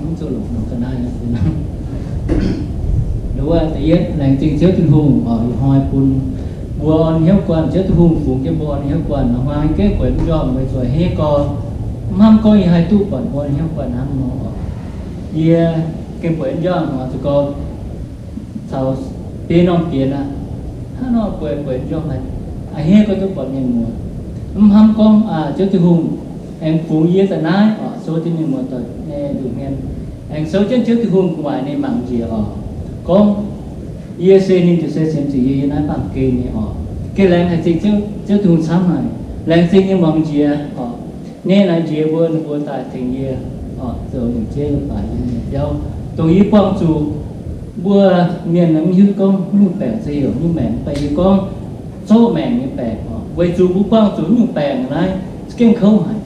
Mv zuqc longc nor ga'naaiv. Nduov da'yietv, laengz zingh Ziouv Tin-Hungh oc, ih hnoi bun mbuo orn hnyouv guanh, Ziouv Tin-Hungh fungx jienv mbuo orn hnyouv guanh, hmuangx gengh bueix mv njormh weic zuqc hniev gorx. Mv hnamv gorngv yie haih duqv buatc mbuo orn hnyouv guanh hnangv nor oc. Yie gengh bueix mv njormh oc, zuqc gorx caux biei norm bienx aqv. Hnangv nor bueix bueix mv njormh haic, a'hneiv gorngv duqv buatc mienh muoz. Mv hnamv gorngv Ziouv Tin-Hungh aengx fungx yie daaih naaiv oc, sou jienv mienh muoz doic nyei nduqc hmien, aengx sou jienv Ziouv Tin-Hungh gu'nguaaic ninh mangc njiec oc. Gorngv yie se ninh ziouc se sienx zuqc yie, yie naaiv baamh gen nyei oc. Gengh laengz haih zingh Ziouv Tin-Hungh camv haic. Laengz zingh nyei muangx njiec oc. Nyei naaic njiec mbuo, ninh mbuo daaih tengx yie oc, zoux nyungc jeiv baac yie nyei biauv, dongh yie buangh zuqc mbuo mienh mv hiuv gorngv nyungc baengc se heuc nyungc maengc, mv baac yie gorngv zorqv maengc nyei baengc oc. Weic zuqc mbuo buangh zuqc nyungc baengc naaiv za'gengh kouv haic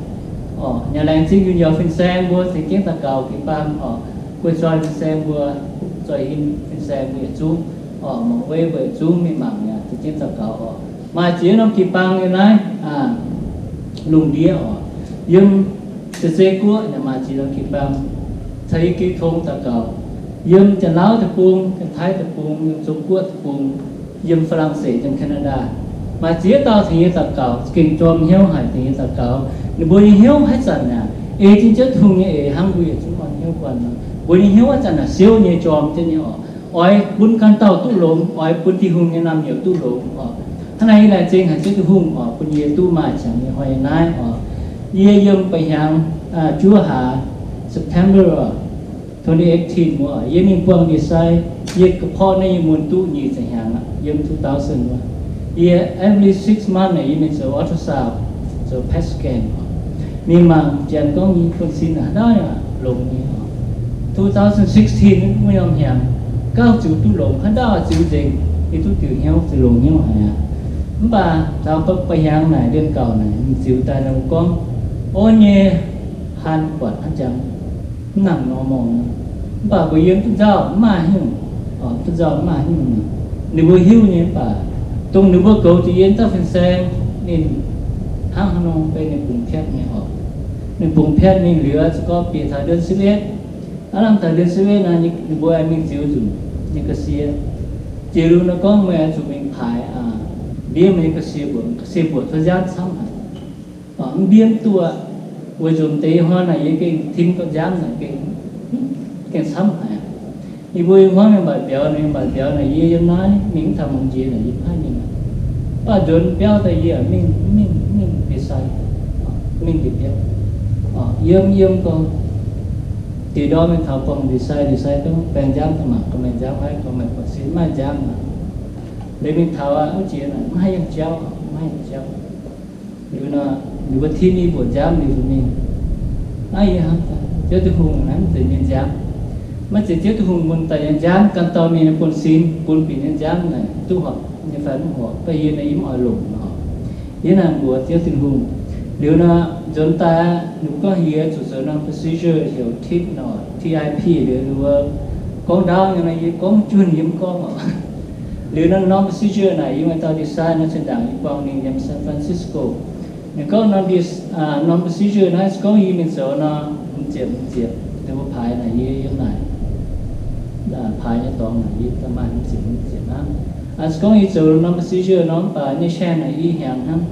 oc. Yaac laengz zingh yunh youz fin-saeng mbuo za'gengh daux gaux jiu-baang oc. Guei zoi fin-saeng mbuo, zoih hinh fin-saeng mbuo yietc zungv oc, mangc wei mbuo yietc zungv mingh mangc yaac za'gengh daux gaux oc. Maaih ziex norm jiu-baang nyei naaiv lungh ndiev oc. Yiem Taiv-Guoqv yaac maaih ziex norm jiu-baang caux yie jiu tong daux gaux. Yiem Janx-Lauv deic-bung, Janx-Taiv deic-bung, yiem Zong Guoqv deic-bung, yiem Faa^lang^setc, yiem Canada, maaih ziex dauh tengx yie daux gaux, gengh jorm hnyouv haic tengx yie daux gaux. Ninh mbuo nyei hnyouv haaix zanc yaac ei jienv Ziouv Tin-Hungh nyei eix hnangv mbuo yietc zungv orn hnyouv guanh nor. Mbuo nyei hnyouv haaix zanc yaac siouv nyei jorm jienv nyei oc. Oix bun ganh dauh duqv longx, oix bun Tin-Hungh nyei naamh nyouz duqv longx oc. Hnangv naaiv yie laengz zingh haic Ziouv Tin-Hungh oc, bun yie duqv maaih qangx nyei hnoi naaiv oc. Yie yiem ba'hnyangx juov hlaax, September twenty eighteen wuov, yie mingh buangh ndie-sai. Yie ga'porqv naaiv yie mun duqv nyic ziepc hnyangx aqv, yiem two thousand wuov. Yie every six months naaic yie mingh zoux ultrasound, zoux PET scan, mingh mangc janx gorngv yie buonv-sin haaix dauh longx nyei. Two thousand sixteen wuov norm hnyangx, gauh ziux duqv longx, haaix dauh ziux nzengc, yie duqv diuc hnyouv, ziux longx hnyouv haic aqv. Mv baac taux ba'hnyangx naaic, ndiev gauh naaic, ninh ziux daaih ninh gorngv, o nyei, han buatc hnangv jangx, mv nangc normal. Mv baac mbuo yiem duqv nzauh mv maaih haaix nyungc, duqv nzauh mv maaih haaix nyungc. Ninh mbuo hiuv nyei, mv baac dongh ninh mbuo goux jiex yie dauh fin-saeng, ninh hnangv haaix nor beiv ninh bungx piatv nyei oc. Ninh bungx piatv mingh liuz, se gorngv bieqc taux เดือนสิบเอ็ด, aav lamh taux เดือนสิบเอ็ด naaic, ninh mbuo aengx mingh ziux nzunc nyei ga'sie. Ziux liuz nor gorngv meih oix zuqc mingh paaix ndiev meih nyei ga'sie mbuoqc, ga'sie mbuoqc cuotv nziaamv camv haic. Mv ndiev duqv aqv. Weic zuqc deix hnoi naaic yie gengh tim gauh nziaamv naaic gengh, gengh camv haic. Yie mbuo yiem hmuangv mienh mbatc mbiauz, mienh mbatc mbiauz naaic yie yiem naaiv mingh mv taux muangx njiec naaic yie mv haih mingh aqv. Mv baac nzuonx biauv daaih yie mingh, mingh, mingh ndie-sai, mingh ndie-biauv. Yiem, yiem gorngv deix ndorm mingh taux buangh ndie-sai, ndie-sai gorngv baeng nziaamv daaih mangc gaax, meih nziaamv haaix, gorngv meih buatc sin, mv maaih nziaamv aqv. Liuz mingh taux aqv, wuov jiex naaic mv haih yangh jauv, mv haih yangh jauv. Liuz nor, ninh mbuo tim yie mbuoqc nziaamv liuz mingh. Naaiv yie hnamv daaih, Ziouv Tin-Hungh naaiv mv zeiz mienh nziaamv. Maiv zeiz Ziouv Tin-Hungh bun daaih nyei nziaamv, ganh dauh mienh nyei buonv-sin bun bieqc nyei nziaamv naaic duqv horpc nyei fai mv horpc, baac yie naaiv yie mv oix longc nor. Yie naaic mbuox Ziouv Tin-Hungh. Liuz nor, nzuonx daaih ninh mbuo gorngv yie zuqc zoux norm procedure heuc tit nor, T I P, liuz ninh mbuo gorngv ndaauv nyei nor, yie gorngv junh yie mv gorngv oc. Liuz nor norm procedure naaic yie maaih dauh ndie-sai nor, zinh ndaangc yie buangh ninh yiem San Francisco. Ninh gorngv norm, norm procedure naaiv se gorngv yie mingh zoux nor, hmz ziepc, hmz ziepc, ninh mbuo paaix naaic yie yiem naaic, paaix nyei dorngx naaic yie daaih maaih hmz ziepc, hmz ziepc hnangv. Se gorngv yie zoux norm procedure nor, mv baac nyei shaeng naaic i hnyangx hnangv.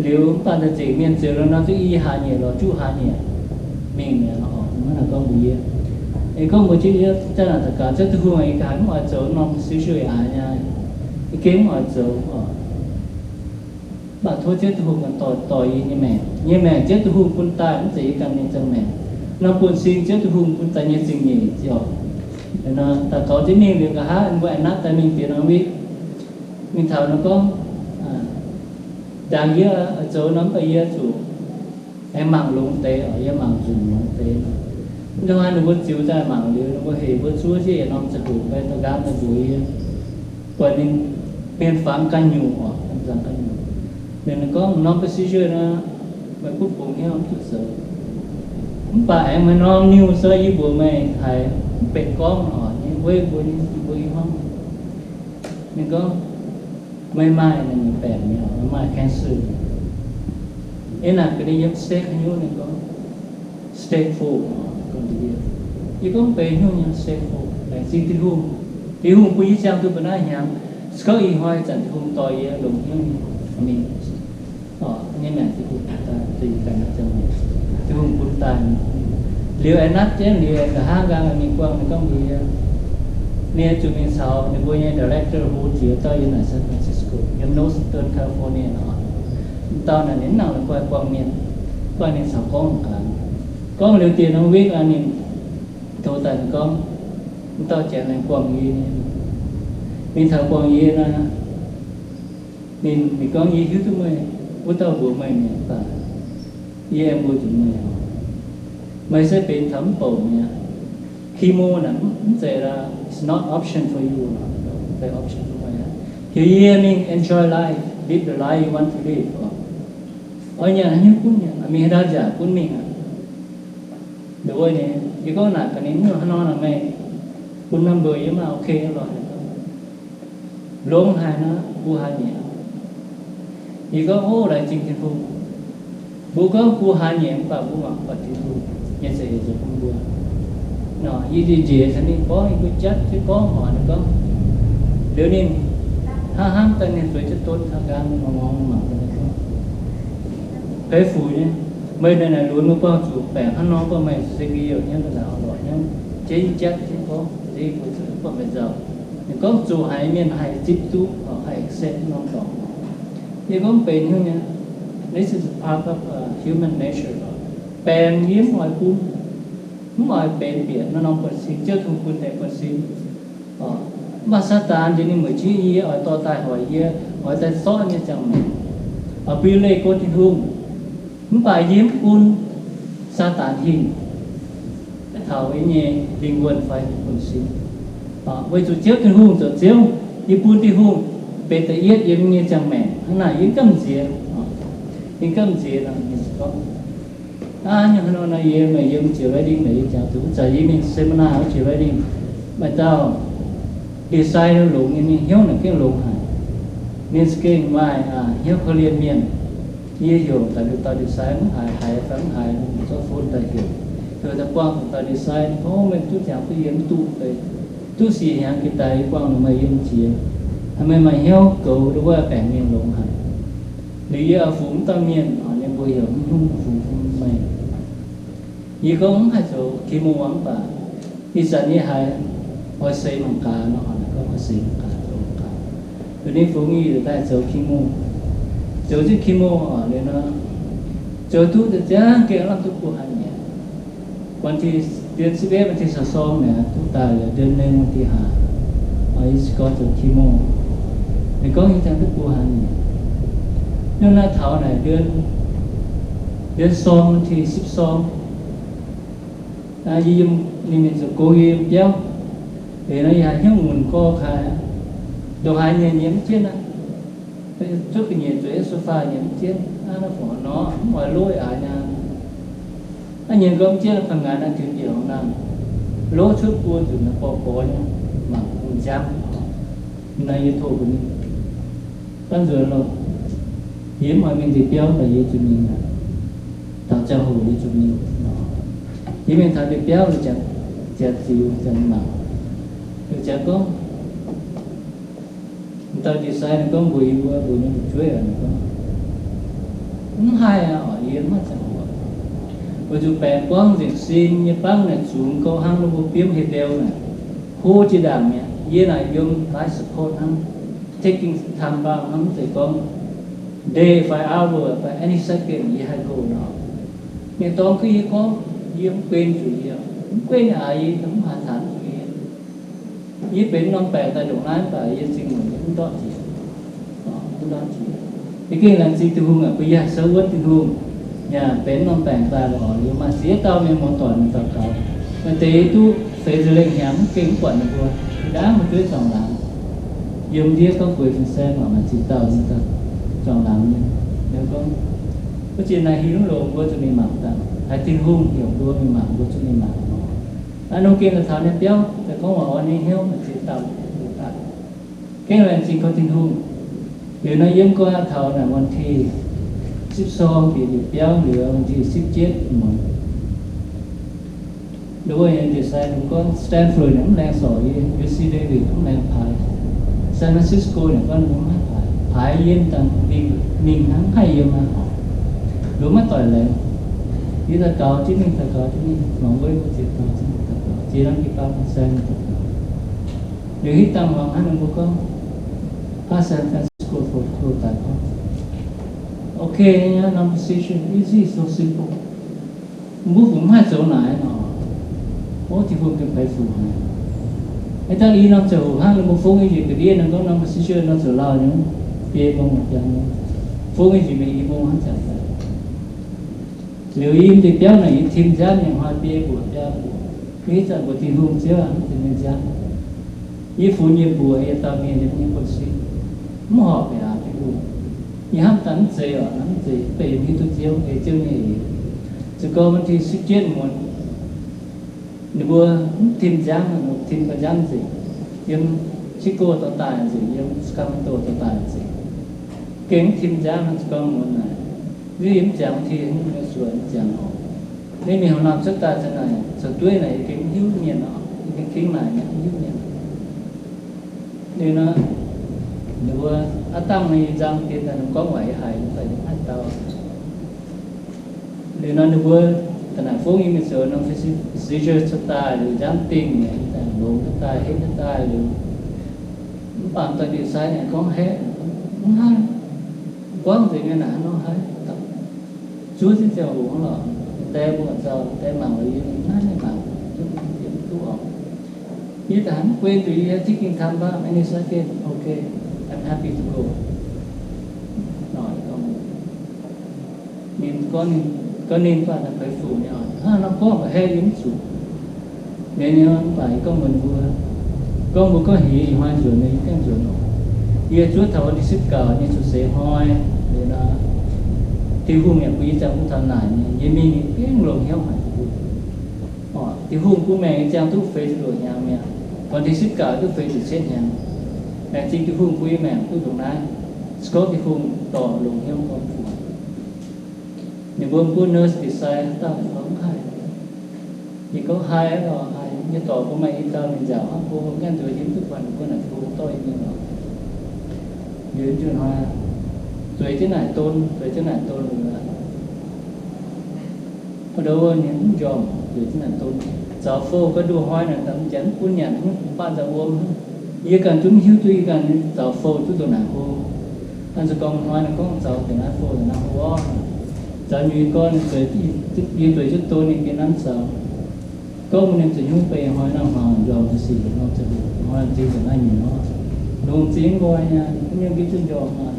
Liuz mv baac nzengc mienh ziouc nor duqv i hlaax nyieqc lorz juqv hlaax nyieqc mingh mi'aqv. Mv baac gorngv mbuox yie, gorngv mbuox Ziouv, Ziouv naaic daux gaux, Ziouv Tin-Hungh, yie ganh mv oix zoux norm procedure aax nyei, yie gengh mv oix zoux oc. Mv baac tov Ziouv Tin-Hungh ganh dorh, dorh yie nyei maengc. Nyei maengc Ziouv Tin-Hungh bun daaih, mv zeiz yie ganh nyei ziangh maengc. Norm buonv-sin Ziouv Tin-Hungh bun daaih nyei zingh nyeic ziouc. Daux gaux jienv mingh liuz nqa'haav mbuo aengx natv daaih mingh bieqc norm witv. Mingh taux nor gorngv, ndaangc yie zoux nor, mv baac yie zuqc aengx mangc longx deix, yie mangc nzunc longx deix. Mv dongh haaix ninh mbuo ziux daaih mangc liuz, ninh mbuo hec mbuo zuov jienv yietc norm ziangh hoc fai daux nqaang daaih mbuox yie, buatc ninh mienh fangx ganh nyungc oc, fangx ganh nyungc. Ninh gorngv norm procedure nor, meih gunv bungx hnyouv mv zuqc zoux. Mv baac aengx meih norm niuh se yie mbuox meih haiz mv benx gorngv nor, nyei weiv mbuo, mbuo i hmuangv. Ninh gorngv, meih maaih naaic nyungc baengc nyei, meih maaih cancer. Ih naaic ga'naaiv yiem stage haaix nyungc, ninh gorngv stage four. Yie gorngv benx hnyouv nyei se laengz zingh Tin-Hungh. Tin-Hungh bun yie ziangh duqv mbuo naaiv hnyangx, se gorngv ih hnoi zanc Tin-Hungh dorh yie longx hnyouv nyei mingh. Nyei maengc Tin-Hungh, Tin-Hungh bun daaih. Liuz aengx natv jienv liuz nqa'haav nqaang mingh buangh ninh gorngv mbuox yie, ninh zuqc mingh caux ninh mbuo nyei director hlo jiex dauh yiem naaic San Francisco, yiem Northern California nor. Dauh naaic ninh mv nangc la'guaih buangh mienh, guaih ninh caux gorngv mangc gaax. Gorngv liuz dieh norm week aqv, ninh tov daaih ninh gorngv, m'dauh janx naaic buangh yie nyei. Mingh taux buangh yie naaic, ninh, ninh gorngv, yie hiuv duqv meih, wuov dauh mbuox meih mi'aqv baac yie aengx mbuox zuqc meih oc. Meih se benx taux mv bouc mi'aqv. Chemo naaic mv zeiz, it's not option for you, mv zeiz option for meih aqv. Heuc yie mingh enjoy life, live the life you want to live oc. Oix nyanc haaix nyungc gunv nyanc, mingh haaix ndau nziaauc gunv mingh aqv. Nduov nyei, yie gorngv naaic gaax ninh, haaix nor naaic meih bun number yie mv baac okay lorqc. Longx haic nor, mbuo haaix nyungc? Yie gorngv, ov, laengz zingh Tin-Hungh. Mbuo gorngv mbuo haaix nyungc mv baac mbuo mangc buatc Tin-Hungh nyei za'eix zoux bun mbuo. Nor yie njiec njiec caux ninh gorngv, yie mbuo jatv jienv gorngv, horc ninh gorngv. Liuz ninh hnangv hnamv daaih ninh zueiz jienv donv taux nqaang, ninh ngorngv mangc gaax ninh gorngv, Peix fuc nyei, meih naaic naaic lunx meih buangh zuqc baengc hnangv nor, buangh meih se ge youh hnyouv, naaic lorz hnyouv, jienv jatv jienv gorngv, mbuo zuqc buangh meih nzauh. Ninh gorngv zuqc haiz mienh haih zipv duqv, haih accept norm dorngx. Yie gorngv benx hnyouv nyei, this is a part of, uh, human nature. Baengc yie mv oix bun, mv oix benx bieqc naaiv norm buonv-sin, Ziouv Tin-Hungh bun deix buonv-sin. Mv baac Saadaan nziex ninh mueic jieqv yie, oix dorh daaih hoic yie, oix daaih zorqv nyei ziangh maengc, oix bun yie leih go Tin-Hungh. Mv baac yie mv bun Saadaan hingh taux yie nyei lingh wuonh fai buonv-sin. Weic zuqc Ziouv Tin-Hungh zoux Ziouv, yie bun Tin-Hungh benx da'yietv yiem yie nyei ziangh maengc. Hnangv naaic yie mv gamh nziex, yie mv gamh nziex nor, ninh gorngv, aav, nyungc haaix nor nor, yie meih yiem jiex Redding, meih yiem jangx zuqc, zanc yie mingh seminar wuov jiex Redding, maaih dauh design longx nyei, ninh hnyouv naaic gengh longx haic. Ninh za'gengh maaih hnyouv korv-lienh mienh. Yie heuc daaih nduqc dauh design mv haiz, haiz fai mv haiz, zorqv phone daaih heuc, heuc daaih buangh daaih design. Gorngv meih duqv jangx duqv yie mv duqv fai? Duqv sic hnyangx jiex daaih yie buangh meih yiem jiex. Meih maaih hnyouv goux wuov baengc mienh longx haic. Liuz yie oix fungx mv dauh mienh, ninh mbuo heuc mv hnyungv fungx meih. Yie gorngv mv haih zoux chemo mv baac ih zanc yie haiz oix seix mangc gaax nor, gorngv oix seix mangc gaax, zoux mangc gaax. Liuz ninh fungx yie daaih zoux chemo. Zoux jienv chemo oc, liuz nor zoux duqv ziangh gengh lamh duqv buo hlaax nyieqc. วันที่ เดือนสิบเอ็ด วันที่สอง naaic duqv daaih liuz เดือนหนึ่ง วันที่ห้า oix yie se gorx zoux chemo. Ninh gorngv yie ziangh duqv buo hlaax nyieqc. Hnangv naaiv taux naaic เดือนสอง วันที่สิบสอง yie yiem, ninh mingh zoux gong yie yiem biauv. Eix nor yie haiz hnyouv ngunc gorx kaaix, ndongc haaix nyienh nyienh mv jienv aqv. Cuotv ga'nyiec zueiz sofa nyienh mv jienv, aav, naaiv fungc nor mv oix lov aax nyei. Aav, nyienh gorngv mv jienv, fangx-ngaanc naaiv tiux bieqc horngh naamh, lov cuotv buo nzunc naaiv borqc borqc nyei, mangc hungh nziaamv. Naaiv yie tov mbuo ninh, Dangv nzuonx loh, yie mv oix mingh ndeic biauv, mv baac yie zuqc mingh aqv. Taux ziangh hoc yie zuqc mingh. Yie mingh taux ndeic biauv, janx ziux, janx mangc, janx gorngv, dauh design gorngv mbuox yie mbuo, mbuox ninh fu'jueiv, ninh gorngv, mv haih aqv, oc, yie mv maaih ziangh hoc. Weic zuqc baengc buangv nzengc sin nyei, bangv naaic zungx gouv hnangv ninh mbuo biomv heh ndeu naaic, hlo jiex ndaangc mi'aqv. Yie naaic yiem life support hnangv, taking time bomb hnangv, mv zeiz gorngv day fai hour fai any second yie haih go nor. Mienh dorng kuv yie gorngv, yie mv guen zuqc yie, mv guen aax yie, mv haaix taanx zuqc yie. Yie benx norm baengc daaih ndongc naaiv mv baac yie zingh muonc yie mv ndortv jiex, mv ndortv jiex. Yie gengh laengz zingh Tin-Hungh aqv, bun yie haih souv wuonv Tin-Hungh. Yaac benx norm baengc daaih lorqc, liuz maaih ziex dauh mienh muoz-doic mingh daux gaux. Maaih deix duqv feix nza'lengh hnyangx mv gengh mv buatc ninh mbuo. Yie ndaangc mbuo duqv zuangx laangz, yiem ndiev gorngv gueix fin-saeng mangc maaih ziex dauh nyei zuangx laangz nyei. Liuz gorngv, wuov ziex naaic hingh mv longx mbuo zuqc mingh mangc daaih. Haiz Tin-Hungh heuc mbuo mingh mangc, mbuo zuqc mingh mangc nor. Aa, nor gengh daaih taux ninh biauv, daaih gorngv waac orn ninh hnyouv maaih ziex dauh mbuo daaih. Gengh laengz zingh gorx Tin-Hungh. Liuz naaiv yiem gu'nguaaic taux naaic วันที่สิบสอง bieqc ndeic biauv liuz วันที่สิบเจ็ด muonz. Nduov nyei ndie-sai ninh gorngv Stanford ninh mv laengz sorc yie, U C Davis mv laengz paaix, San Francisco ninh gorngv ninh mv haih paaix, paaix yiem dangh mingh, mingh hnangv haih yiem aqv. Nduov maiv doic laengz. Yie daux gaux jienv mingh, daux gaux jienv mingh, muangx wuov mbuo ziex dauh zungv daux gaux, ziex lamh jiu-baang sai mingh daux gaux. Liuz hitv dangh muangx hnangv ninh mbuo gorngv, Pastor Francisco Fo daaih gorngv, Okay, norm position easy, so simple. Mbuo fungc mv haih zoux naaic nor. Ov, Tin-Hungh gengh baeqc fungc haic. Ih dangh i norm ziangh hoc hnangv ninh mbuo fongv nyei njiec ga'ndiev nor, gorngv norm position nor zoux lauh nyei, biei mong biangh nyei, fongv nyei njiec mingh i mong hnangv ziangx daaih. Liuz yie mv deix biauv naaic yie tim nziaamv mienh hnoi biei mbuoqc biaa mbuoqc. Yie hitv zanc mbuoqc Tin-Hungh Ziouv, mv deix mienh nziaamv. Yie funx yie mbuoqc yie dauh mienh yiem nyei buonv-sin, mv horpc yaac Tin-Hungh. Yie hnamv daaih mv zeiz oc, mv zeiz, mv baac yie hiuv duqv Ziouv, ei Ziouv nyei eix. Se gorngv mv tim sieqv jienv muonz, ninh mbuo mv tim nziaamv, tim ga'nziaamv nzengc, yiem Chicago dorh daaih nzengc, yiem Sacramento dorh daaih nzengc, gengh mv tim nziaamv nor, se gorngv muonz naaic, yie mv ziangx ti hnyouv nyei suonc mv ziangx oc. Ninh mingh haaix norm cuotv daaih za'naaic, zoux dueiv naaic yie gengh mv hiuv mienh oc, yie gengh kingx naaic mv hiuv mienh. Liuz nor, ninh mbuo aav dangh nyei nzang dien daaih ninh gorngv waaic yie haiz, mv baac yie mv haih dau. Liuz nor ninh mbuo da'naaic fongv yie mingh zoux norm procedure cuotv daaih liuz, nziaamv dingh mi'aqv, longx cuotv daaih, henv cuotv daaih liuz, mv baac dorh ndie-sai naaic gorngv haeqv, mv haih, guangv nzengc nyei naaic hnangv nor haih. Zuov jienv ziangh hoc lorqc, die mbuo zaux, die mangc liuz yie mingh naaiv mingh mangc, yie mv duqv oc. Yie da'haiz mv guen nzunc yie za'gengh ทำ baav, maiv nyei sai gengh, Okay, I'm happy to go. Nor, ninh gorngv ninh, gorngv ninh baac naaic peix fuc nyei oc. Hnangv nor gorngv mbuox haeqv yie mv zuqc. Liuz ninh mv baac yie gorngv mbuox mbuo, gorngv mbuo gorngv heix ih hnoi nzuonx nyei, yie gaengh nzuonx oc. Yie zuov taux วันที่สิบเก้า nyei cuotv seix hnoi, liuz nor, Tin-Hungh yaac bun yie ziangh duqv taux naaic nyei, yie mingh gaengh longc hnyouv haic. Oc, Tin-Hungh bun maengc yie ziangh duqv feix ziepc luoqc hnyangx mi'aqv. วันที่สิบเก้า duqv feix ziepc cietv hnyangx. Laengz zingh Tin-Hungh bun yie maengc duqv ndongc naaiv. Se gorngv Tin-Hungh dorh longc hnyouv gorngv buatc, ninh mbuo mv gunv nurse, ndie-sai, dauh mv haih. Yie gorngv haih lorqc, haih. Yie dorc bun maaih i dauh mienh nziaauc hnangv, bun mbuo ganh nzuonx yie mv duqv buatc ninh mbuo naaic, bun dorh yie mingh lorqc. Liuz nzunc hnoi zueiz jienv naaic don, zueiz jienv naaic don liuz aqv. Ndo wuov ninh mv njormh, zueiz jienv naaic don. Zaux fou ga'ndoh hnoi naaic, da'mv janx mv bun nyanc, mv bun baav nzauh wuom. Yie ganh zungv hiuv duqv yie ganh zaux fou duqv ndongc naaic hlo. An se gorngv hnoi ninh gorngv zaux deix naaiv fou deix naaiv hlo orv. Zaux nyei gorn, yie zueiz jienv don ninh geh nanv zaux. Gorngv mbuo ninh zuqc hnyouv bei hnoi nangh hmuangx njormh deix sic nor, hnoi m'zing deix naaiv nyungc nor, longx m'zing nqoi nyei, mv nyungc nqipv jienv njormh hnoi.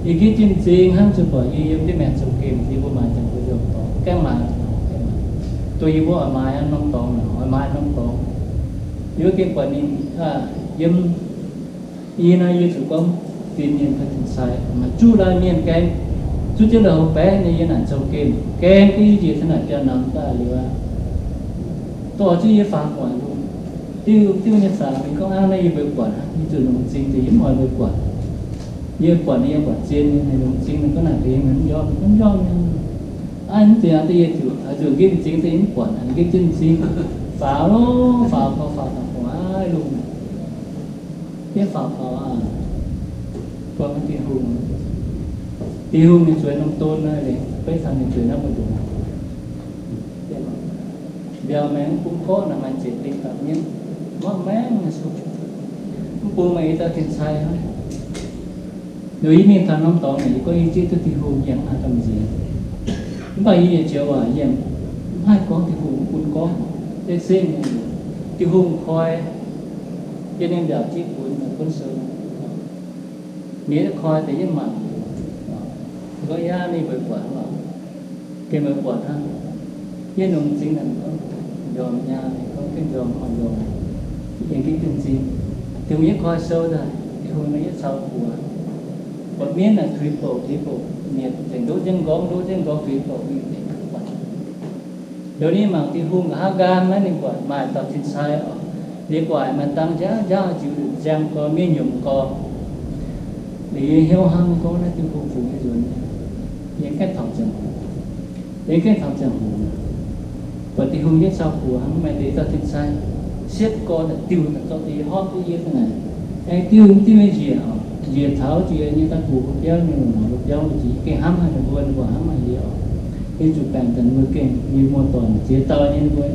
Yie nqipv jienv m'zing hnangv zuqc buatc yie yiem ndiev maengx zoux gemh, yie mbuo maaiz ziangh hoc njormh dorngx, gaengh maaiz, gaengh maaiz, dongh yie mbuo oix maaiz norm dorngx, oix maaiz norm dorngx. Yie mbuo gengh buatc ninh yiem Yie naaiv yie zuqc gorngv dinx mienh fai tin-sai, maaih zuqc laanh mienh gaeng, zuqc jienv la'houh baeqv nyei yie naaic zoux gemh, gaeng duqv yie njiec taux naaic biauv namx daaih liuz aqv, dorh zuqc yie faaux gu'nguaaic lungh, diuh diuh nyei faaux. Ninh gorngv, Aav, naaiv yie mbuo buatc aqv. Yie zuqc longx m'zing deix yie mv oix mbuo buatc. Yie buatc ninh, yie buatc zien nyei, ninh longx m'zing, ninh gorngv naaic deix yie mv njormh, mv njormh nyei. Aav, mv zeiz aqv, yie zuqc, zuqc nqipv m'zing deix yie mv buatc, nqipv jienv m'zing, faaux, faaux, faaux, faaux taux gu'nguaaic lungh. Yie faaux faaux aqv, buangh Tin-Hungh. Tin-Hungh ninh zueiz norm don naaiv, beiv taux ninh zueiz naaiv mbu'ndongx. Mbiauz maengx mv bun gorqv naaic maaih ziepc dingh dapc mienv, mangc maengx nyei cuotv, mv bun maaih i dauh tin-sai hnangv. Liuz yie mingh taux norm dorngx naaic, yie gorngv yie zieqv duqv Tin-Hungh, yie mv haih gamh nziex. Mv baac yie yietc joux waac yie mv haih gorngv Tin-Hungh mv bun gorngv, deix seng nyei. Tin-Hungh koi yie nyei mbiaauc zieqv funx naaic gunv sou. Ninh koi deix yie mangc. Gorngv, Yaac ninh mbuo buatc hnangv, gengh mbuo buatc hnangv. Yie longx m'zing naaic gorngv njormh nyaah, gorngv gengh njormh, mv njormh. Yie gengh gengh m'zing. Tin-Hungh yie koi sou daaih, Tin-Hungh yie caux buoz, buatc mienv naaic tuix bouc tuix bouc, mietc nzengc, ndoqv jienv nqorngv, ndoqv jienv nqorngv, tuix bouc mingh nzengc, buatc. Liuz ninh mangc Tin-Hungh nqa'haav nqaang naaiv, ninh buatc maaih dauh tin-sai oc. Ninh guaaic maaih dangh njaaux njaaux ziux, nziang gorx, miev nyomc gorx. Liuz yie hnyouv hnamv gorngv naaiv Tin-Hungh fungx yie nzuonx, yie gaengh taux ziangh hoc, yie gaengh taux ziangh hoc. Buatc Tin-Hungh nyei cau-gux hnangv, maaih deix dauh tin-sai siepv gorn daaih diuh daaih zorqv deix horpc duqv yie daaih naaic. Aengx diuh mv diuh nyei njiec oc, njiec taux jiex nyei daaih gux mbuo biauv nyei, mbuo biauv mbuo jiex gengh hnamv haic ninh mbuo, ninh mbuo hnamv haic yie oc. Yie zuqc baengc daaih ninh mbuo gengh, yie muoz-doic ziex dauh nyei, ninh mbuo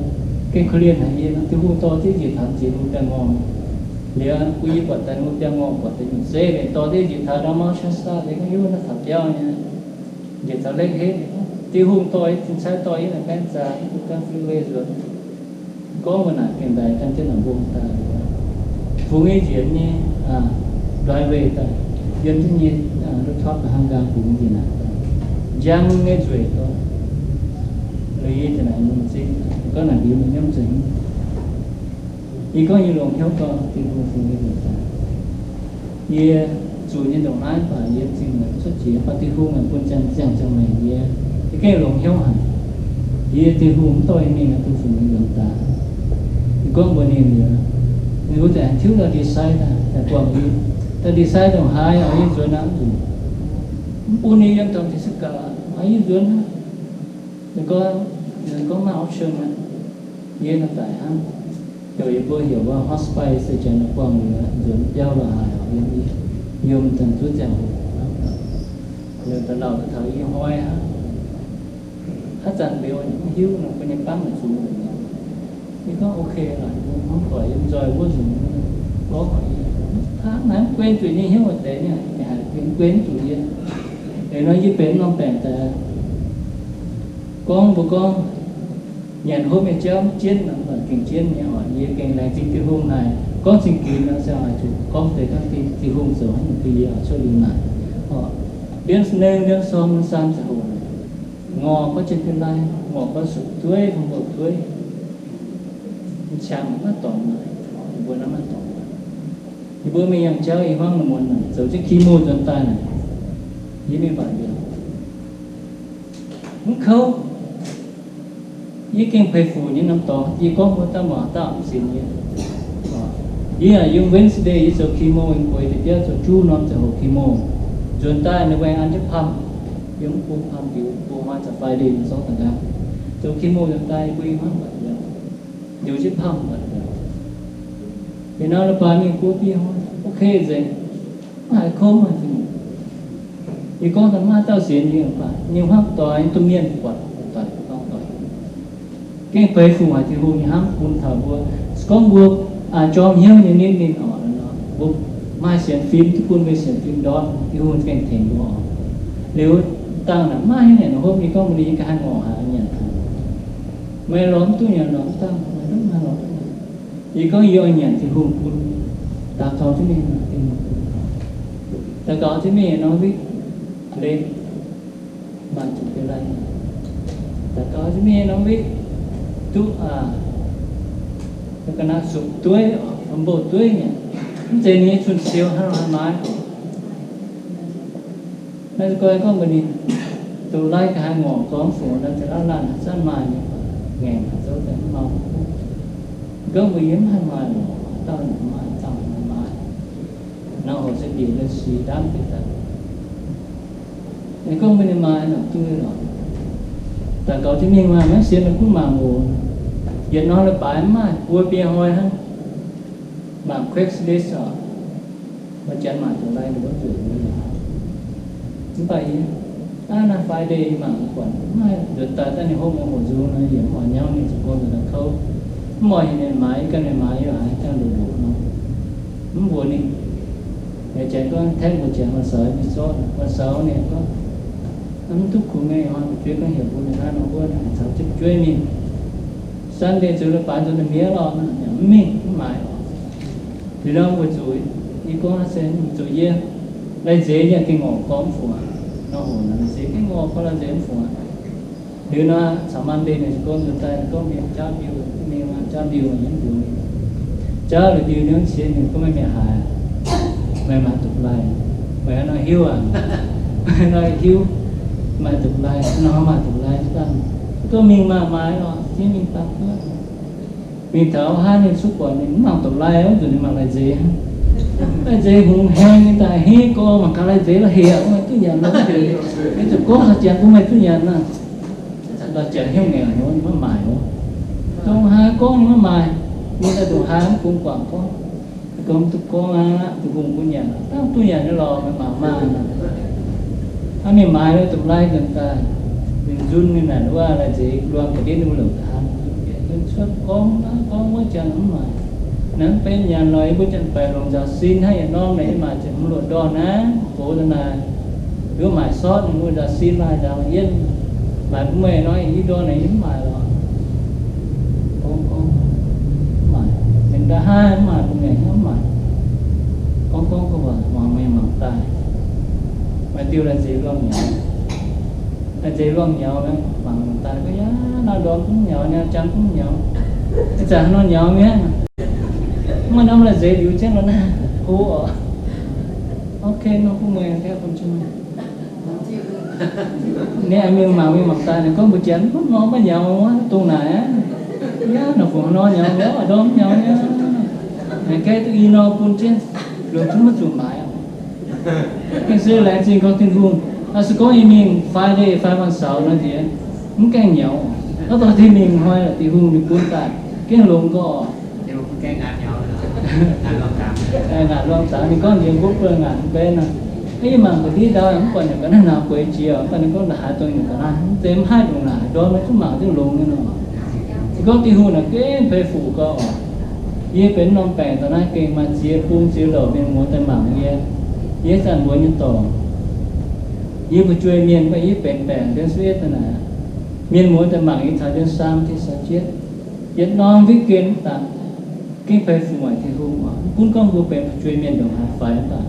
gengh korv-lienh haic yie. Tin-Hungh dorh jienv njiec taux ziex lungh baengh orn liuz, bun yie buatc daaih ninh mbuo biauv orn, buatc deix nyungc zeiv, dorh jienv njiec taux ndau Mount Shasta, yie gorngv, Yie naaiv taux biauv nyei, njiec taux Lake Haven. Tin-Hungh dorh, tin-sai dorh yie naaic baeng zaax, yie zuqc gan freeway nzuonx. Gorngv mbuo naaic gengh ndaix gan jienv naaic mbong daaih, fungx nyei njiec nyei driveway daaih, yiem jienv nyei rooftop hnangv nqaang fungx njiec naaic, njang nyei nzueic gorngv, liuz yie ziouc naaic mungh zingh, gorngv naaic liuz mingh nyiemv nzengc. Yie gorngv yie longc hnyouv gorngv Tin-Hungh fungx nyei nzueic daaih. Yie zuqc nyei ndongc naaiv baac yie zingh cuotv jiex, baac Tin-Hungh bun ziangh ziangh maengc yie, yie gengh longc hnyouv haic. Yie, Tin-Hungh mv dorh yie mingh, Tin-Hungh fungx nyei nzueic daaih. Yie gorngv mbuox ninh liuz, ninh mbuo ziouc aengx tiuv dauh ndie-sai daaih, daaih guangc yie. Dauh ndie-sai ndongc haaix oc, yie nzuonx aqv, mv bun yie yiem dorngx tengx se gaax, yie nzuonx aqv. Ninh gorngv, ninh gorngv maaih option aqv. Yie naaic daic hnangv, heuc yie mbuo heuc wuov hospice se janx guangc liuz nzuonx biauv lorz haaix oc, yiem, yiem daaih zuov ziangh hoc hnangv. Liuz daaih lauh duqv taux i hnoi hnangv. Haaix zanc liuz mv hiuv nor, mbuo nyei bangv zuqc. Yie gorngv ok lorqc, mbuo hnamv doic yiem nzoih wuov nzunc gorngv, hnangv naaic mv guen zuqc nyei hnyouv deix nyei, ninh haiz mv guen zuqc yie. Eix nor yie benx norm baengc daaih gorngv mbuo gorngv nyanc hopv nyei jauv mv jienv nor, gengh jienv nyei oc. Yie gengh laengz zingh Tin-Hungh haic. Gorngv zingh ginx nor se oix zuqc gorngv deix gorngv Tin-Hungh zoux haaix nyungc bun yie oix cuotv liuz naaic. Liemh nengh, liemh sorng, liemh saam ziangh hoc, ngorc gorngv jienv duqv lai, ngorc gorngv sutv dueiv, hungh mbuoqc dueiv, m'qangx maiv dorngx, ninh mbuo naaiv maiv dorngx. Yie mbuo mingh yangh jauv i hmuangv la'muonz naaic, zoux jienv chemo nzuonx daaih naaic, yie mingh mbatc liuz, mv kouv. Yie gengh peix fuc nyei norm dorngx, yie gorngv mbuo dauh mangc dauh mv sienx yie. Yie yaac yiem Wednesday yie zoux chemo, yiem gueix deix biauv zoux juv norm ziangh hoc chemo. Nzuonx daaih ninh mbuo an jienv pamh, yiem mv bung pamh liuz, bung hnoi caux Friday ninh zorqv daaih nqaang. Zoux chemo nzuonx daaih yie mbuo i hmuangv mbatc liuz, liuz jienv pamh mbatc liuz, yie nor leiz-baaix mingh buo biei hnoi, ok nzengc, mv haiz kouv, mv haiz fingx. Yie gorngv daaih maaih dauh sienx yie baac, yie hmuangv doix duqv mienh buatc, doix duqv gorngv doix. Gengh peix fuc haic Tin-Hungh nyei hnamv bun taux mbuo. Se gorngv mbuo jorm hnyouv nyei nitv ninh oc, mbuo maaih sienx fim duqv bun mbuo sienx fim ndortv, Tin-Hungh gengh tengx mbuo oc. Liuz dangh naaic maaih haaix nyungc hopv, yie gorngv mbuox ninh, yie ganh haih ngorc haic, nyanc haic. Meih lorz mv duqv nyanc lorz mv dangh, meih mv haih lorz duqv nyanc. Yie gorngv yie oix nyanc Tin-Hungh bun. Daux gaux jienv mingh, Tin-Hungh bun. Daux gaux jienv mingh norm witv leiz, maaih zuqc deix lai. Daux gaux jienv mingh norm witv duqv ga'naaiv sutv dueiv, mbuoqc dueiv nyanc. Mv zeiz ninh nyei cun-siou hnangv haaix maaiz. Naaiv se gorngv, gorngv mbuox ninh, duqv lai ga'haaix ngorc gorngv fungx naaiv, za'gengh laanh zanc maaih nyei, ngaengc haaix zouv daaih mv mau. Gorngv mbuox yie mv haih maaih lorqc, dauh naaic maaih, dauh naaic maaih. Nor hoc se bieqc mbuo sic ndaamv deix daaih. Ninh gorngv mbuox ninh maaih lorqc, duqv lorqc. Daux gaux jienv mingh maaih maiv sienx, maiv gunv mangc oc. Yietc norm leiz-baaix mv maaih, buo biei hnoi hnangv. Mangc Craigslist oc. Maaih janx mangc duqv lai, ninh mbuo nzueic nyei. Mv baac yie, aav, naaiv Friday yie mangc buatc maiv maaih, nzuonx daaih daaih ninh hopv mbuo hoqc nzung nor, yie mv oix nyauv ninh, zuqc gorngv nzuonx daaih kouv. Mv oix heuc ninh maaiz, yie ganh maaiz, yie haiz jangx ndoqc ndoqc nor. Mv mbuox ninh. Heuc janx gorngv, tengx mbuox janx, วันเสาร์ mingh zorqv. วันเสาร์ ninh gorngv, mv duqv kungx nyei, fu'jueiv gorngv heuc mbuo mingh naaiv nor, mbuo caux fu'jueiv mingh. Sunday zoux leiz-baaix nzuonx daaih miev lorqc, mv mingh, mv maaiz oc. Liuz nor mbuo zuqc, yie gorngv se zuqc yie lai-nzeix yie gengh ngorc gorngv mv fungx aqv. Nor hoc naaic lai-nzeix gengh ngorc gorngv lai-nzeix mv fungx aqv. Liuz nor caux Monday ninh gorngv nzuonx daaih gorngv mingh jauv mbiu, mingh jauv mbiu, yie mv mbuox ninh. Jauv liuz mbiu ninh mv qiex, ninh gorngv, meih mingh haaix? Meih maaih duqv lai? Meih hnangv nor hiuv aqv. Meih hnangv nor hiuv, maaih duqv lai, nor maaih duqv lai dangh. Gorngv mingh maaih maaih lorqc, ziex mingh daaih. Mingh taux haaix ninh cuotv buatc ninh mv mangc duqv lai, wuov nzunc ninh mangc lai-nzeix hnangv. Lai-nzeix hungx heng daaih, hingv gorx mangc gaax lai-nzeix la'hieqc, mv duqv nyanc nor. Ninh zuqc gorngv taux janx bun meih duqv nyanc naaic. Lorqc, janx hnyouv ngaengc hnyouv, ninh maiv maaic oc. Dongh haaix gorngv ninh maiv maaih, ninh daaih dongh haaix mv bun guangc gorngv. Gorngv duqv gorngv aqv, Tin-Hungh bun nyanc, dangh duqv nyanc nyei lorqc, meih mangc maah. Hnangv mingh maaiz lo dopc-lai nzengc daaih, ninh nzunc ninh naaic wuov lai-nzeix luang ga'ndiev ninh mbuo longc daaih hnangv. Ninh cuotv gorngv aqv, gorngv wuov janx mv maaih. Naaiv mv benx nyanc lorqc, yie mbuo janx-baeqc longc nzaaux sin hnangv yietc norm naaic, yie maaih ziepc hmz luoqc ndorn naaiv, gox daaih naaic, nduov maaic sortv ninh mbuo nzaaux sin maaih nzaaux yienv. Maaih mbuo meih nor, yie ndorn naaic yie mv maaic lorqc. Gorngv gorngv mv maaih, ninh da'haaih mv maaih, mbuo mienh hnangv mv maaih. Gorngv gorngv gorngv waac, muangx mienh mangc daaih. Maaih diuh lai-nzeix luangh nyaux, lai-nzeix luangh nyaux naaiv, mangc mangc daaih, gorngv yaac naaiv ndorm gunv nyaux, nyaux jangx gunv nyaux. Ih zanc haaix nor nyaux mi'aqv? Mv maaih norm lai-nzeix liuz jienv nor naaiv, ho oc. Ok, nor bun meih, bun jienv meih. Ninh mingh mangc, mingh mangc daaih, ninh gorngv mbuox janx, mv norm maiv nyaux wuov, dongh naaic aqv. Yaac nor fungc nor nyaux, ndorm mv nyaux nyei. Naaic gaeqv duqv i nor bun jienv, longc zungv maiv zuqc maaiz. Gengh se laengz zingh gorngv Tin-Hungh. Se gorngv yie mingh Friday fai วันเสาร์ nor nziex, mv gaengh nyaux. Gorngv dorh Tin-Hungh hnoi, Tin-Hungh ninh bun daaih, gengh longx gorqv. Ngaanc luangh daaih, ninh gorngv nziex mbuo beu ngaanc mv benx nor. Yie mangc ga'ndiev ndau, mv buatc nyungc ga'naaiv naaic bueix jiex, mv baac ninh gorngv haaix dongh nyungc ga'naaiv, mv zeiz mv haih ndongc naaic, ndorm maiv zuqc mangc duqv longx nyei nor. Se gorngv Tin-Hungh naaic gengh peix fuc gorngv oc, yie benx norm baengc daaih naaiv gengh maaih ziex bung ziex louc mienh muoz daaih mangc yie. Yie zanc mbuox nyei dorngc, yie fu'jueiv mienh, mv baac yie benx baengc เดือนสิบเอ็ด daaih naaic, mienh muoz daaih mangc yie taux เดือนสาม ที่สามสิบเจ็ด yietc norm weekend daaih. Gengh peix fuc haic Tin-Hungh oc. Mv gunv gorngv mbuo benx fu'jueiv mienh ndongc haaix faix mv baac,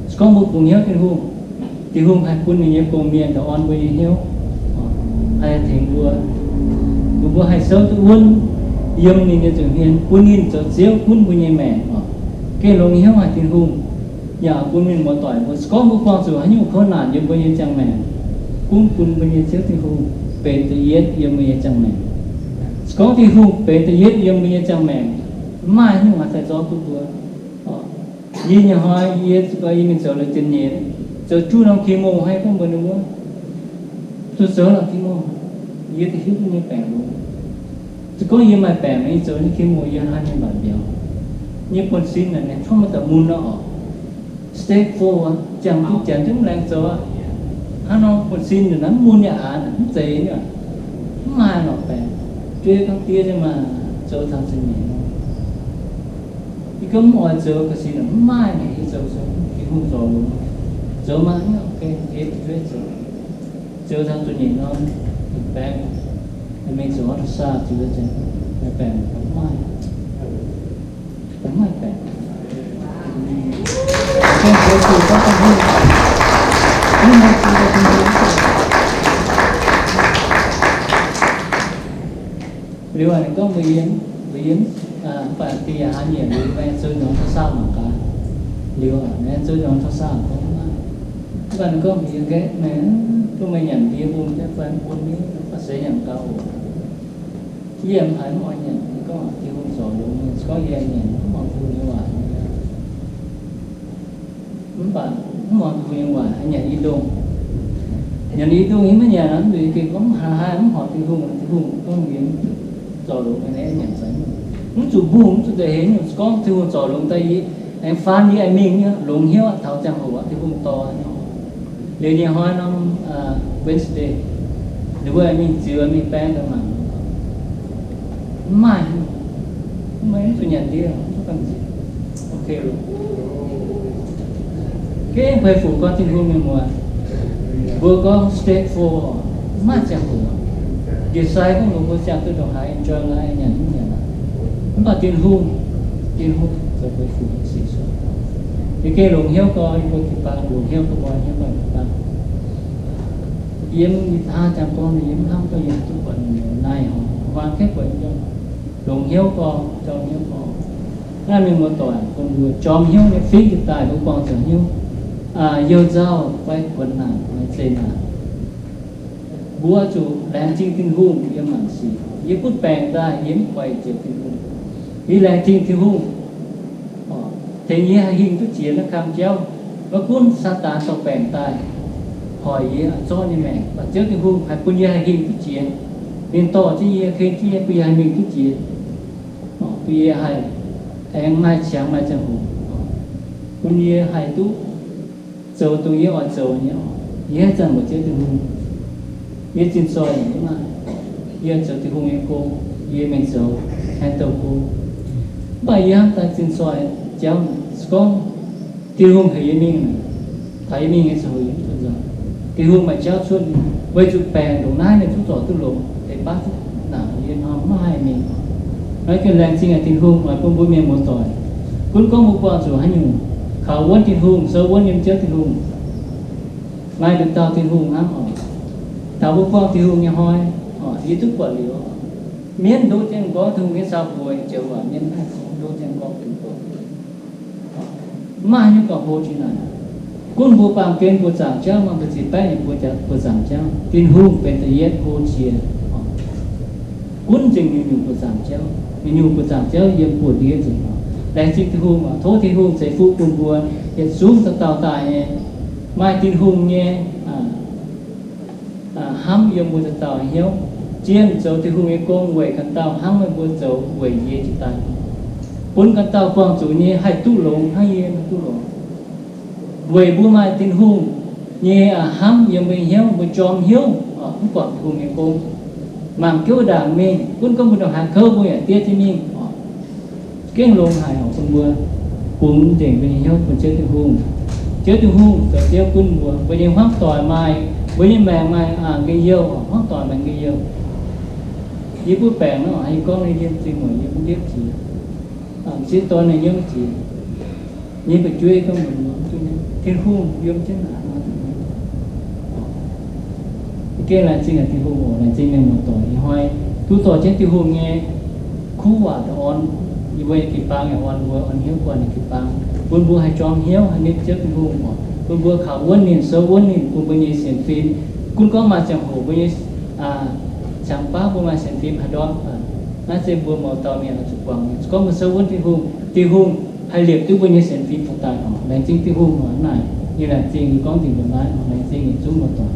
se gorngv mbuo kungx hnyouv Tin-Hungh, Tin-Hungh haih bun ninh nyei gong-mienh daaih orn mbuo nyei hnyouv, haih tengx mbuo, bun mbuo haih souv duqv wuonv yiem ninh nyei nza'hmien, bun ninh zoux Ziouv gunv mbuo nyei maengc oc. Gengh longx hnyouv haic Tin-Hungh. Yaac bun mienh muoz-doic mbuo, se gorngv mbuo buangh zuqc haaix nyungc kouv naanc yiem mbuo nyei ziangh maengc, gunv bun mbuo nyei Ziouv Tin-Hungh benx da'yietv yiem mbuo nyei ziangh maengc. Se gorngv Tin-Hungh benx da'yietv yiem mbuo nyei ziangh maengc, mv maaih haaix nyungc haih daaih zorqv duqv mbuo. Yie nyei hnoi, yie zuqc yie mingh zoux la'zinh nyeic, zoux juqv norm chemo hnangv gorngv mbuo ninh wuov, zuqc zoux la'chemo, yie da'hiuv duqv nyei baengc longx. Se gorngv yie maaih baengc nor, yie zoux nyei chemo yie hnangv nyei mbatc mbiauz. Nyei buonv-sin naaic, ninh cuotv maaih da'mun nor oc. Stage four aqv, ziangh duqv janx zungv mv laengz zoux aqv. Hnangv nor buonv-sin naaic mv mun nyei aqv, mv zeiz nyei, mv maaih lorqc baengc. Jueiv gorngv diev nyei maah, zoux taux zinh nyeic nor, yie gorngv mv oix zoux ga'sin, mv maaih naaic, yie zoux, zoux Tin-Hungh zorc longx. Zoux maah, ov, geh fu'jueiv zoux. Zoux taux zinh nyeic nor, baengc, mingh zoux ultrasound ziux zanc, baengc mv maaih, mv maaih baengc. Liuz ninh gorngv mbuox yie, mbuox yie, mv baac dingh yaac haaix nyungc liuz, meih zoux norm taux saauv mangc gaax. Liuz meih zoux norm taux saauv gorngv, mv baac ninh gorngv mbuox yie, nqaeqv meih, bun meih nyanc ndie bung jienv fai mv bun ni, mv baac seix nyanc gaax oc. Yie mv haiz mv oix nyanc, ninh gorngv Tin-Hungh zorc longx, gorngv yie nyanc mv muangx Tin-Hungh nyei waac. Mv baac mv muangx Tin-Hungh nyei waac, nyanc i ndongh. Nyanc i ndongh yie maiv nyanc, mv zuqc yie gengh gorngv mv haaix, mv horpc Tin-Hungh, Tin-Hungh gorngv yie mv zuqc zorc longx, nyanc za'gengh mv zuqc mbungh, mv zuqc deix heix nyungc, gorngv Tin-Hungh zorc longx daaih yie aengx faan yie aengx mingh nyei, longx hnyouv taux ziangh hoc Tin-Hungh dorh nyei. Liuz nyei hnoi norm Wednesday, ninh mbuo aengx mingh ziux mingh baeng daaih mangc. Mv maaih, mv maaih, mv zuqc nyanc ndie, mv zuqc gamh nziex. Ok loh. Gengh peix fuc gorngv Tin-Hungh nyei muoz. Mbuo gorngv stage four, mv maaih ziangh hoc. Njiec sai gorngv mbuo ziangh duqv ndongc haaix enjoy laaix nyanc mv nyanc aqv. Mv baac Tin-Hungh, Tin-Hungh zoux peix fuc sic suotc. Yie gengh longc hnyouv gorx, yie mbuo jiu-baang longc hnyouv gorx, mbuo hnyouv gorx jiu-baang. Yiem ih hnangv jangx gorngv, yie mv hnamv gorngv yie duqv buatc naaiv haic, muangx kengv buatc yie longc hnyouv gorx, jorm hnyouv gorx. Naaiv mienh muoz-doic bun mbuo jorm hnyouv nyei fingx jiez daaih, mbuo buangh zuqc hnyouv, youh nzauh fai kuonx naanc fai zeqc naanc, mbuo zuqc laengz zingh Tin-Hungh yiem maanc sic. Yie butv baengc daaih, yie mv guaix ziepc Tin-Hungh. Yie laengz zingh Tin-Hungh tengx yie haih hingh duqv jiex naaiv kang jauv. Maiv gunv Saadaan dorh baengc daaih hoic yie, zorqv yie maengc, mv baac Ziouv Tin-Hungh haih bun yie haih hingh duqv jiex. Ninh dorh jienv yie, ken jienv yie, bun yie haih mingh duqv jiex, bun yie haih aengx maaih qangx maaih ziangh hoc, bun yie haih duqv zoux dongh yie oix zoux nyei oc. Yie haaix zanc mbuox Ziouv Tin-Hungh, yie zinh zoih yaac maiv maaih, yie zoux Tin-Hungh nyei gong, yie mingh zoux haaix douh gong. Mv baac yie hnamv daaih zinh zoih jauv, se gorngv Tin-Hungh heuc yie mingh, taux yie mingh nyei ziangh hoc, Tin-Hungh maaih jauv cuotv, weic zuqc baengc ndongc naaiv ninh zungv zorc duqv longx, deix baav naaic yie hnamv maiv haih mingh. Naaiv gengh laengz zingh Tin-Hungh oix bun mbuo mienh muoz-doic, gunv gorngv mbuo buangh zuqc haaix nyungc, kaux wuonv Tin-Hungh, souv wuonv yiem Ziouv Tin-Hungh, maaih nduqc dauh Tin-Hungh hnangv oc. Taux mbuo buangh Tin-Hungh nyei hnoi, yie duqv buatc liuz, mienv ndoqv jienv nqorngv Tin-Hungh nyei saa-buoz, joux waac mienv maiv haih gorngv, ndoqv jienv nqorngv Tin-Hungh. Mv maaih haaix nyungc gauh hlo jiex naaic. Gunv mbuo baamh gen buoz-zaangc jauv, maaih mbu'ziex baeqv nyei buoz-zaangc jauv, Tin-Hungh benx da'yietv hlo jiex. Gunv nzengc nyungc-nyungc buoz-zaangc jauv, nyungc-nyungc buoz-zaangc jauv yiem buoz-ndiev nzengc. Laengz zingh Tin-Hungh oc. Tov Tin-Hungh ceix fuqv bun mbuo yietc zungv dauh dauh daaih nyei, maaih Tin-Hungh nyei hnamv yiem mbuo dauh dauh hnyouv, zien zoux Tin-Hungh nyei gong weic ganh dauh hnangv meih mbuo zoux weic yie jiex daaih. Bun ganh dauh buangh zuqc nyei haih duqv longx hnangv yie duqv longx. Weic mbuo maaih Tin-Hungh nyei hnamv yiem mbuo nyei hnyouv, mbuo jorm hnyouv mv guangc Tin-Hungh nyei gong, mangc jienv wuov ndaangc mingh, gunv gorngv mbuo ndongc haaix kouv mbuo yaac diev jienv mingh oc. Gengh longx haic oc bun mbuo bungx nzengc mbuo nyei hnyouv bun Ziouv Tin-Hungh. Ziouv Tin-Hungh zoux Ziouv gunv mbuo. Mbuo nyei hmuangv doic maaih, mbuo nyei maengc maaih gengh youh, hmuangv doic maaih gengh youh. Yie mbuo baengc nor, yie gorngv nyei yiem zingh mueic yie mbuo ndiepv jiex, m'sieqv dorn nyei nyiemv jiex. Yie mbuo jueiv gorngv mbuo, Tin-Hungh yiem jienv naaic nor. Gengh laengz zingh Tin-Hungh oc, laengz zingh mienh muoz-doic. Ih hnoi duqv dorh jienv Tin-Hungh nyei kuv waac orn yie mbuo nyei jiu-baang, yaac orn mbuo, orn hnyouv guanh nyei jiu-baang, bun mbuo haih jorm hnyouv, haih nitv Ziouv Tin-Hungh oc, bun mbuo kaux wuonv ninh, souv wuonv ninh, bun mbuo nyei sienx fim, gunv gorngv maaih ziangh hoc mbuo nyei qangx baav mbuo maaih sienx fim haaix ndorm, naaiv se mbuo mouz dauh mienh oix zuqc guangc. Se gorngv mbuo souv wuonv Tin-Hungh, Tin-Hungh haih liepc duqv mbuo nyei sienx fim faaux daaih oc. Laengz zingh Tin-Hungh oc. Naaic yie laengz zingh, yie gorngv nzengc mbuo naaiv oc. Laengz zingh yietc zungv muoz-doic.